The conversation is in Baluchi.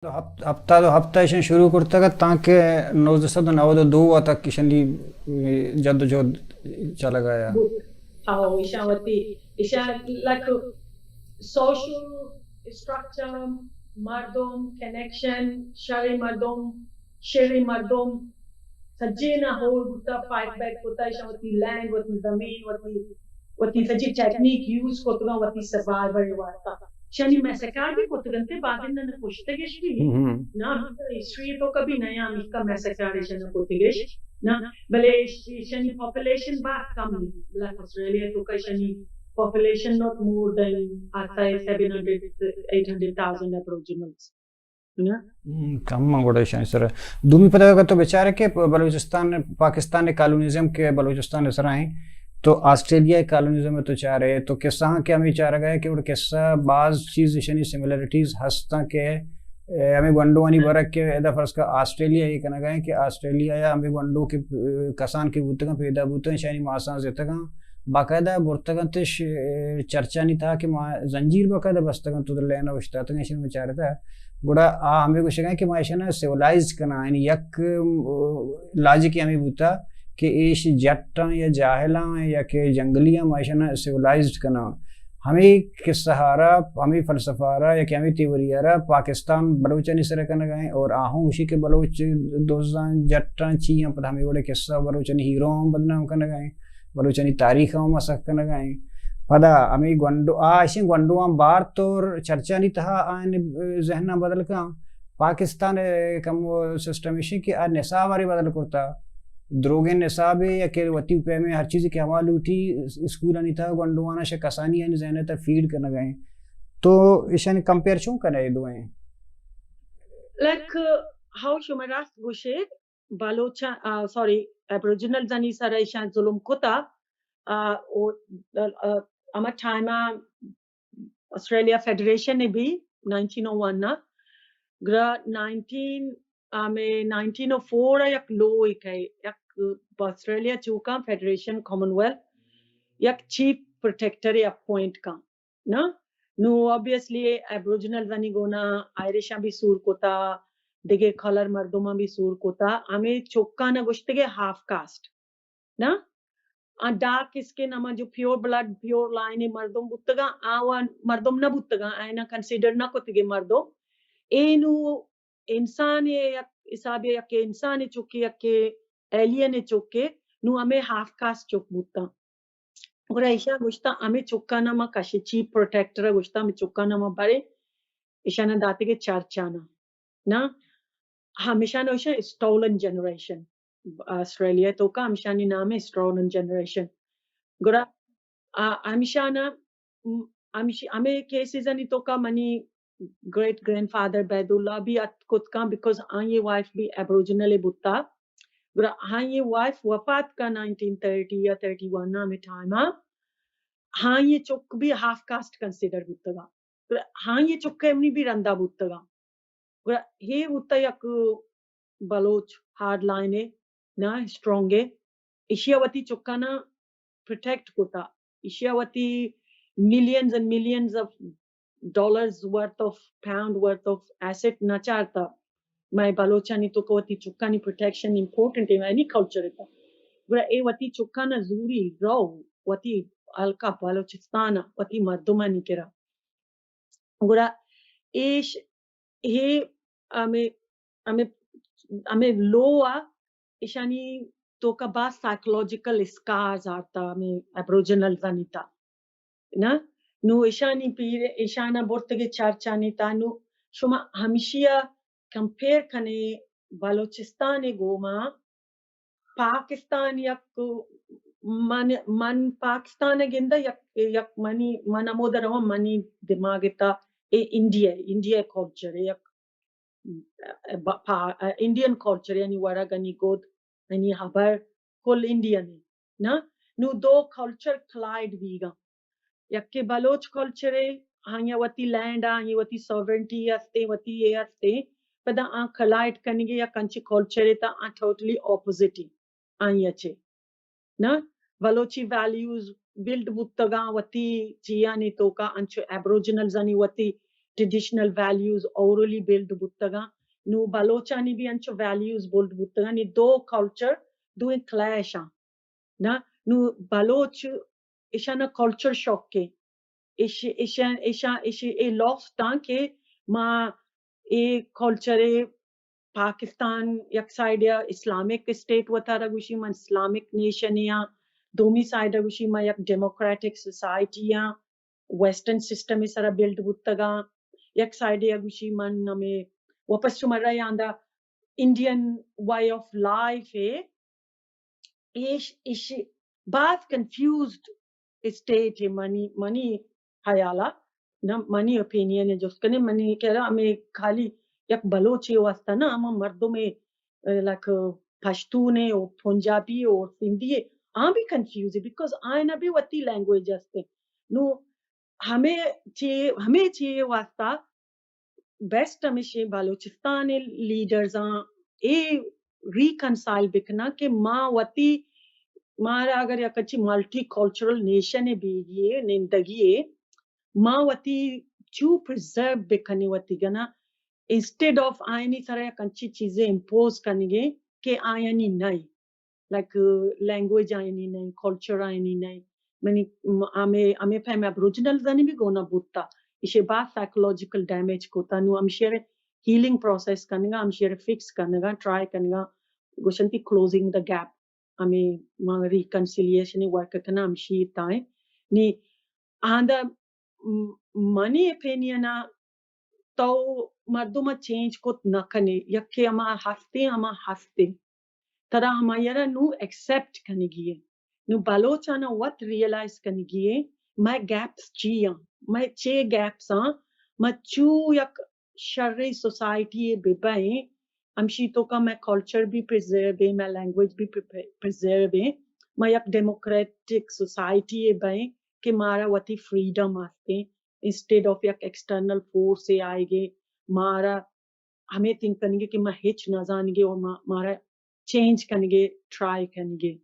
تو ہپت-، ہپتاد و ہپت ءَ ایشاں شروع کرتگ ات تانکہ نوزدہ سد و نود و دو ءَ تک ایشانی، اے، جد و جہد چلگ ءَ یا۔ ہاؤ، ایشاں وتی، ایشاں لک سوشل اسٹرکچر، مردم، کنیکشن، شریں مردم، شریں مردم، سجین ءَ ہول بوتا، فائٹ بیک کتا، ایشاں وتی لینڈ، وتی زمین، وتی، وتی سجی ٹیکنیک یوز کتگاں وتی سروائیول ءِ واسطہ۔ ایشانی میسکر بھی کتگ انت، بازیں نہ کشتگش بھی۔ ہم۔ نہ، ہسٹری ءِ توکا بھی نیا ہمیشکا میسکر ایشاں کتگش۔ نہ، بلے ایش-، ایشانی پاپولیشن باز کم انت۔ بلے آسٹریلیا ءِ توکا ایشانی پاپولیشن ناٹ مور دین، آسا seven hundred, eight hundred thousand ایبوریجنلز۔ نہ؟ ہم، کم آں گڑا ایشانی سرا۔ دومی پدا اگر تو بچارے کہ بلوچستان، پاکستان ءِ کالونزم کہ بلوچستان ءِ سرا ایں، تو آسٹریلیا ءِ کالونزم ءَ تو چارے، تو قصہ ہاں کہ ہمیں چارگا ہے کہ گڑا قصہ باز چیز ایشانی سملرٹیز ہستاں کہ، اے، ہمیں گونڈوانی برگ کہ ادا فرض کا آسٹریلیا یہ کنگا ہے کہ آسٹریلیا یا ہمیں گونڈو کہ، اے، کسان کہ بوتگاں، پیدا بوتگاں، ایشانی ماساں زتگاں، باقاعدہ برتگ انت اش، اے، چرچانی تہا کہ ما زنجیر باقاعدہ بستگ انت، تو لین ءَ اوشتاتگ انت، ایشاں ما چارتہ۔ گڑا آ ہمے گوشگ ءَ انت کہ ما ایشاں سیولائزڈ کناں، یعنی یک، ام، لاجک ہمے بوتا کہ ایش جٹاں یا جاہلاں یا کہ جنگلیاں، ما ایشاں سیولائزڈ کناں۔ ہمے قصہ ءَ را، ہمے فلسفہ ءَ را یا کہ ہمے تھیوری ءَ را پاکستان بلوچانی سر کنگ ءَ انت اور آہوں گوشی کہ بلوچ دزاں، جٹاں، چی آں، پدا ہمے وڑے قصہ بلوچانی ہیرو ہم بدنام کنگ ءَ انت۔ بلوچانی تاریخ ءَ ہم مسخ کنگ ءَ ایں۔ پدا ہمے گونڈو، آ اشیں گونڈواں بارت اور چرچانی تہا آیانی ذہناں بدل کن۔ پاکستان ءِ کمو سسٹم اشیں کہ آ نصاب ءَ بدل کرتا۔ دروگیں نصابے یا کہ وتی پیمیں ہر چیزے کہ ہما لوٹی اسکولانی تہا گونڈواناں شہ کسانی آیانی ذہن ءِ تہا فیڈ کنگ ءَ ایں۔ تو اشانی کمپیئر چون کنے اے دوئیں؟ لائک، ہاؤ شما راست گوشے، بلوچاں، آ، سوری، ایبوریجنلزانی سر ءَ ایشاں ظلم کتا، آ، او، آ، ہما ٹائم ءَ آسٹریلیا فیڈریشن ءَ بھی نائنٹین او ون ءَ، گڑا نائنٹین، آ، ہمے نائنٹین او فور ءَ یک لو ءَ کئے، یک آسٹریلیا چوکاں فیڈریشن کامن ویلتھ یک چیف پروٹیکٹر ءَ اپوائنٹ کن۔ نہ؟ نوں اوبویسلی ایبوریجنلزانی گونا آئرشاں بھی سور کتا، دگہ کلر مردماں بھی سور کتا، ہمے چکاں نہ گوشتگے ہاف کاسٹ۔ نہ؟ آ ڈارک اسکن، ہما جو پیور بلڈ، پیور لائن مردم بوتگاں، آوان مردم نہ بوتگاں، آئینا کنسیڈر نہ کتگے مردم۔ اے نوں انسان یک حسابے، یک انسان چکے، یک ایلین چکے، نوں ہمے ہاف کاسٹ چک بوتاں۔ گڑا ایشاں گوشتاں، ہمے چکانا ما کشے، چیف پروٹیکٹر ءَ گوشتاں، ہمے چکانا ما برے، ایشانا داتگے چرچانا۔ نہ؟ ہمیشانا ایشاں اسٹولن جنریشن، آسٹریلیا توکا ہمیشانی نام ہے اسٹولن جنریشن۔ گڑا، آ، ہمیشانا، م، ہمیش-، ہمے کیسز انی توکا منی گریٹ گرینڈ فادر بیداللہ بھی ات کت کن، بیکاز آئی وائف بھی ایبوریجنل بوتا۔ گڑا آئی وائف وفات کا نائنٹین تھرٹی یا تھرٹی ون ہمے ٹائم ءَ، آئی چک بھی ہاف کاسٹ کنسیڈر بوتگا۔ گڑا آئی چک منی بھی رندا بوتگا۔ گڑا ہے بوتا یک بلوچ ہارڈ لائن ہے، نہ اسٹرانگ ہے۔ ایشیا وتی چکانا پروٹیکٹ کتا۔ ایشیا وتی millions and millions of dollars worth of, pound worth of asset نہ چارتا۔ مئے بلوچانی توکا وتی چکانی پروٹیکشن امپورٹنٹ ہے، اینی کلچر ہے۔ گڑا اے وتی چکانا زوری رو وتی حلقہ بلوچستان وتی مردمانی کرا۔ گڑا ایش، ہے ہمے، ہمے، ہمے لو ءَ ایشانی توکا باز سائیکولوجیکل اسکارز آرتا ہمے ایبوریجنلزانی تا۔ نہ؟ نوں ایشانی پیر، ایشانا برتگے چرچانی تا، نوں شما ہمشیا کمپیئر کنے بلوچستان گوما پاکستان یک، من، من پاکستان گندہ یک، یک منی، من ہمودا رواں، منی دماغ تا اے انڈیا، انڈیا کلچر یک ب-، پا-، انڈین کلچر، یعنی ورگ انی گد، انی ہبر، کل انڈین ہے، نہ؟ نوں دو کلچر کلائیڈ بیگا۔ یکے بلوچ کلچر ہے، آیا وتی لینڈ، آیا وتی ساورنٹی ہستے، وتی اے ہستے، پدا آ کلائیڈ کنگے یک انچے کلچر ہے تا آ ٹوٹلی اپوزٹ ہے آیا چے۔ نہ؟ بلوچی ویلیوز بلڈ بوتگاں وتی چیانی توکا، انچو ایبوریجنلز آنی وتی ٹریڈیشنل ویلیوز اورلی بلڈ بوتگاں، نو بلوچانی بھی انچو ویلیوز بلڈ بوتگاں، نی دو کلچر دوئیں کلیش آں۔ نہ، نو بلوچ ایشانا کلچر شوق کے، ایش ایشان ایشان ایش اے لوف تاں کہ ما اے کلچر پاکستان یک سائیڈ یا اسلامک اسٹیٹ وتارا گوشی، من اسلامک نیشن یا دومی سائیڈ گوشی ما یک ڈیموکریٹک سوسائٹی یا ویسٹرن سسٹم سرا بلڈ بوتگا، یک سائیڈ یا گوشی من ہمیں واپس چو مرا یاندا انڈین وے آف لائف ہے، ایش ایش باز کنفیوزڈ اسٹیٹ ہے منی منی خیالا، نہ منی اوپینین ہے جس کنے منی کہہ رہا ہمیں خالی یک بلوچی واسطہ نہ، ہم مردم لائک پشتون ہے اور پنجابی اور سندھی ہے، آ بھی کنفیوز ہے، بیکاز آئنا بھی وتی لینگویج ہستے۔ نو ہمیں چی ہمیں چی واسطہ بیسٹ ہمیشیں بلوچستان لیڈرز آں اے ریکنسائل بکناں کہ ما وتی مارا اگر یک اچی ملٹی کلچرل نیشن بیگی ہے، نندگی ہے، ما وتی چو پرزرو بکنی وتی گنا، انسٹیڈ آف آئینی سرا یک انچی چیزیں امپوز کنگے کہ آئینی نہیں، لائک لینگویج آئینی نہیں، کلچر آئینی نہیں۔ منی ہمیں ہمیں پیم ابروجنل زنی بھی گونا بوتا، اسے بعد سائیکولوجیکل ڈیمیج کو تنو ہمشیر ہیلنگ پروسیس کنگا، ہمشیر فکس کنگا، ٹرائی کنگا، گوشنتی کلوزنگ دا گیپ۔ ہمیں ریکنسیلیشن ورک کنا ہمشی تائیں نی آندا منی اوپینین تو مردم چینج کت نہ کنے، یکے ہما ہستے ہما ہستے، ترا ہمایرا نو ایکسپٹ کنگی ہے، نو بلوچانا وت ریئلائز کنگی ہے، مئے گیپس چی آں، مئے چے گیپس آں، ما چو یک شریں سوسائٹی بہ بئیں، ہمشی توکا مئے کلچر بھی پرزرو ہے، مئے لینگویج بھی پرزرو ہے، ما یک ڈیموکریٹک سوسائٹی بئیں کہ مارا وتی فریڈم ہستیں، انسٹیڈ آف یک ایکسٹرنل فورس آئیگے مارا ہمیں تھنک کنگے کہ ما ہچ نہ زانگے اور ما مارا چینج کنگے، ٹرائی کنگے۔